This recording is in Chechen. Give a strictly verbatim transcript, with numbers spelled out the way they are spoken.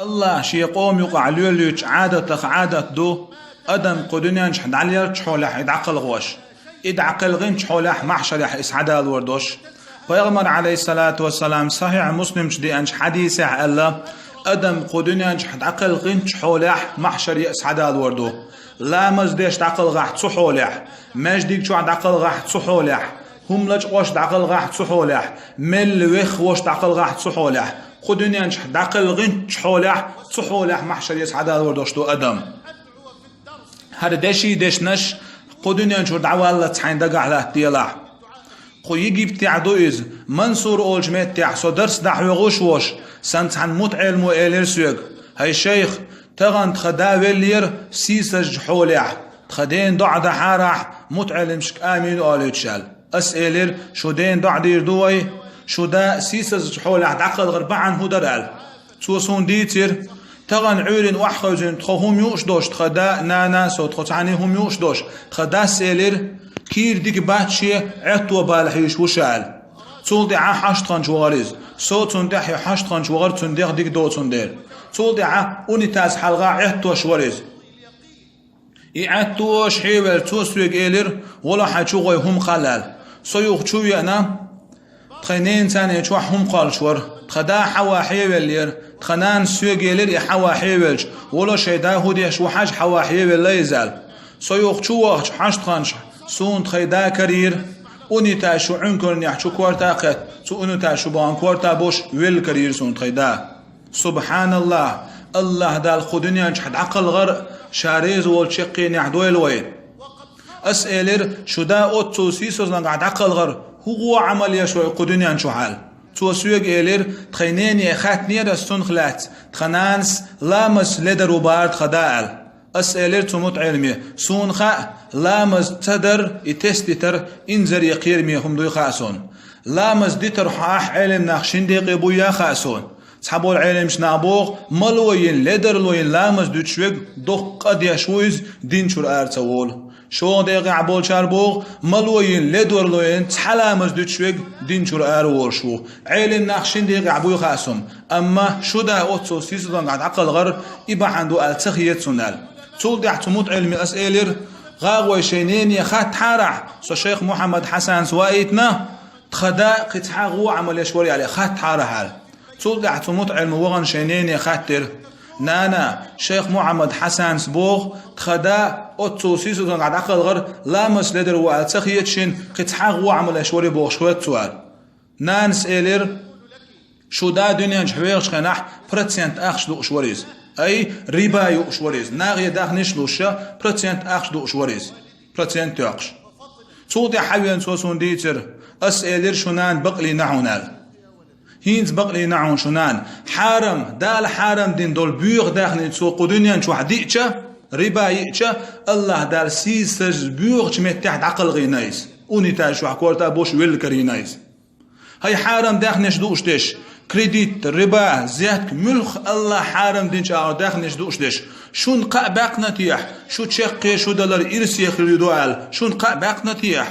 Аллах шен къоман юкъахь лелоьчу Ӏадатах Ӏадат ду, адам кху дуьнен чохь дӀалеллачу хьолехь и дӀакхалхош, и дӀакхелхинчу хьолехь махьшарехь и схьадалор долуш. Пайхамар, Ӏалайхиссалату вассалам, Сахьихь Муслим чу деанчу хьадисехь аьлла: «Адам кху дуьнен чохь дӀакхелхинчу хьолехь махьшаре а схьадалор ду. Ламаз деш дӀакхалхахь цу хьолехь, маьждиг чохь дӀакхалхахь цу хьолехь, хӀума лачкъош дӀакхалхахь цу хьолехь, мел веххош дӀакхалхахь цу хьолехь, кху дуьнен чохь дӀакхелхинчу хьолехь цу хьолехь махьшаре схьадалор долуш ду адам». ХӀара деши дешнаш кху дуьнен чуьра дӀаваллалц хьайн дагахь латта делахь. Кху Египтехь ду иза, Мансур олучу меттехь со дарс дӀахьоьхуш волуш, сан цхьана мутаӀеллимо элира соьга: «ХӀай шайх, тахана тхан да веллера сийсазчу хьолехь, тхан ден доӀа дахьарахь, мутаӀеллимашка амин олуьйтуш», аьлла. Ас элира: «Шун ден доӀа дийр ду вай, шун да сийсазчу хьолехь дӀакхалхар бахьана хӀун дара?» аьлла. Цо суна дийцира: «Тахана Ӏуьйранна охьахевзина тхо хӀума юуш долуш, тхан да а, нана а, со тхо цхьаьна хӀума юуш долуш, тхан дас элира: „Кийра дика бац шен, Ӏетто бала хьийзаш ву ша“, аьлла. Цул тӀаьхьа хьаштханча вахара иза. Со а цунна тӀаьхьа хьаштханча вахара, цуьнан дегӀ дика доцун дела. Цул тӀаьхьа унитаз хьалха Ӏеттош вара иза. И Ӏеттош хьевелча, цо соьга элира: „Вало хьайн чу гӀой, хӀума кхалла“, аьлла. Со юха чу веана, тхайн ненан цӀарна чохь хӀума кхоллуш вара. Тхан да хьаван хьевеллера. Тхан нанас соьга элира и хьаван хьевелча: „Вало, шайн да хӀун деш ву хьажа, хьаван хьевелла иза“, аьлла. Со юха чу вахча, хьаштханча, суна тхайн да карийра, унитаз шу Ӏуьнкарнехь чу корта а кхетта, цу унитаз шу бахана корта а болуш велла карийра суна тхайн да». Субханаллах! Аллах Дала кху дуьнен чохь дӀакхалхар а, Ша реза волчу чаккхенехь дойла вай. Ас элира: «Шун да оццул сийсазлангахь дӀакхалхар хӀун гӀо Ӏамал еш вара кху дуьнен чохь?» аьлла. Цо соьга элира: «Тхайн нене хаьттинера ас цунах лаьцна, тхан нанас ламаз ледар ву бахара тхан да», аьлла. Ас элира цу мутаӀеллиме: «Суна хаьа, ламаз ца дар, и тесна дитар инзаре, кхераме хӀума дуй хаьа суна. Ламаз дитар хьо ахь Ӏелам нах шина декъе буй а хаьа суна. Цхьаболу Ӏеламчу наха боху, мало йина, ледарло йина ламаз дуьтуш верг доккха къа деш ву иза, дин чуьра ара ца волу. ШолгӀа декъехь болчара боху, мало йина, ледарло йина цхьа ламаз дуьтуш верг дин чуьра ара волуш ву. Ӏелам нах шина декъехь буй хаьа суна. Амма шун да оццул сийсазлангахь дӀакхалхар и бахьана ду аьлла ца хета суна», аьлла. Цул тӀаьхьа цу мутаӀеллиме ас элира: «ГӀагӀой, шайн нене хаттахьарахь, со шайх Мухьаммад Хьасанас ваийтина, тхан да кхин цхьа гӀо Ӏамал еш вара аьлла, хаттахьарахь», аьлла. Цул тӀаьхьа цу мутаӀеллимо вахана шайн нене хаттира: «Нана, шайх Мухьаммад Хьасанас боху, тхан да оццул сийсазлангахь дӀакхалхар ламаз ледар ву аьлла ца хета шена, кхин цхьа гӀо Ӏамал еш вара бохуш хета цо», аьлла. Нанас элира: «Шун да дуьнен чу вехачу хенахь процент ахча дууш вара иза. Ай, риба юуш вара иза. Нахе дахниш а луш, процент ахча дууш вара иза. Процент тоьккхуш». Цул тӀаьхьа хьавеана цо суна дийцира. Ас элира: «Шун нана бакълийна хьуна», аьлла. «ХӀинца бакълийна хьуна шун нана. Хьарам, Дала хьарам дина долу боьха даьхни цо кху дуьнен чохь диъча, риба йиъча, Аллах Дала сийсаза боьхачу меттехь дӀакхалхийна иза. Унитаз чохь корта а болуш велла карийна иза. ХӀай хьарам даьхнеш дууш дерш, кредит, риба, зетка, муьлхха Аллах хьарам динчу агӀор даьхнеш дууш дерш, шуна кхаъ баьккхина техьа, шу чаккхе шу далар ирсе хир ю ду аьлла, шуна кхаъ баьккхина техьа?»